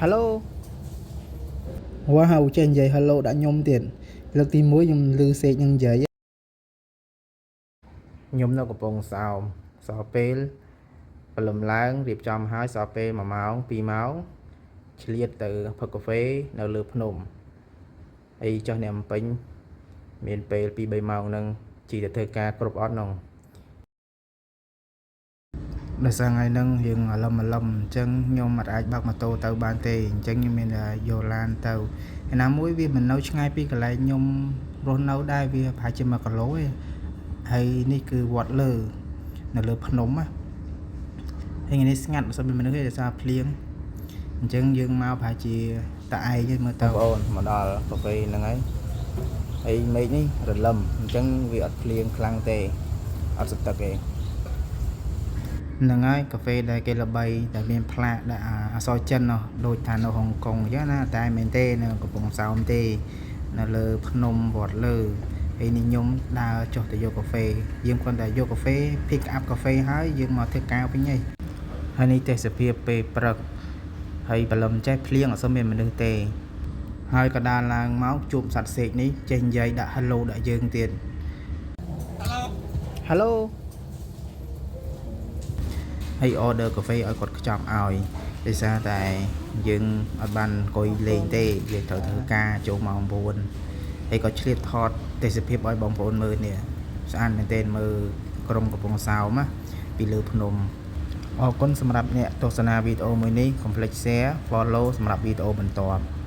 Hello វ៉ាវចេះនិយាយ hello ដាក់ខ្ញុំទៀតលើកទី1ខ្ញុំឮសេកនឹងនិយាយខ្ញុំនៅកំពង់សោមសល់ពេលព្រលឹមឡើងរៀបចំហើយសល់ពេល1ម៉ោង2ម៉ោងឆ្លៀតទៅផឹកកាហ្វេនៅលើភ្នំហើយចុះអ្នកភ្នំពេញមានពេល2 3ម៉ោងហ្នឹងជីទៅធ្វើការគ្រប់អត់នោះដោយសារថ្ងៃហ្នឹងរៀងអាលឹមអាលឹមអញ្ចឹងខ្ញុំអត់អាចបើកម៉ូតូទៅបានទេអញ្ចឹងខ្ញុំមានតែយកឡានទៅឯណាមួយវាមិននៅឆ្ងាយពីកន្លែងខ្ញុំរស់នៅដែរវាប្រហែលជា1គីឡូទេហើយនេះគឺវត្តលើនៅលើភ្នំណាហើយថ្ងៃនេះស្ងាត់មិនសូវមានមនុស្សទេដោយសារភ្លៀងអញ្ចឹងយើងមកប្រហែលជាតាឯងឯងមើលទៅបងប្អូនមកដល់កាហ្វេហ្នឹងហើយហើយមេឃនេះរលឹមអញ្ចឹងវាអត់ភ្លៀងខ្លាំងទេអត់សទឹកទេ ហ្នឹងហើយកាហ្វេដែលគេល្បីដែលមានផ្លាកដាក់អក្សរចិននោះដូចថានៅហុងកុងអញ្ចឹងណាតែមែនទេនៅកំពង់សោមទេនៅលើភ្នំវត្តលើហើយនេះខ្ញុំដើរចុះទៅយកកាហ្វេយើងគ្រាន់តែយកកាហ្វេ pick up កាហ្វេហើយយើងមកធ្វើការវិញហីហើយនេះទេសភាពពេលព្រឹកហើយព្រលឹមចេះភ្លៀងអត់សូវមានមនុស្សទេ ហើយក៏ដើរឡើងមកជួបសត្វសេកនេះចេះនិយាយដាក់ hello ដាក់យើងទៀត Hello ហើយ order កាហ្វេឲ្យគាត់ខ្ចប់ឲ្យដោយសារតែយើងអត់បានអង្គុយលេងទេយើងត្រូវធ្វើការចូលម៉ោង9ហើយក៏ឆ្លៀតថតទេសភាពឲ្យបងប្អូនមើលនេះស្អាតមែនទែនមើលក្រុងកំពង់សោមណាពីលើភ្នំអរគុណសម្រាប់អ្នកទស្សនាវីដេអូមួយនេះកុំភ្លេច share follow សម្រាប់វីដេអូបន្ទាប់។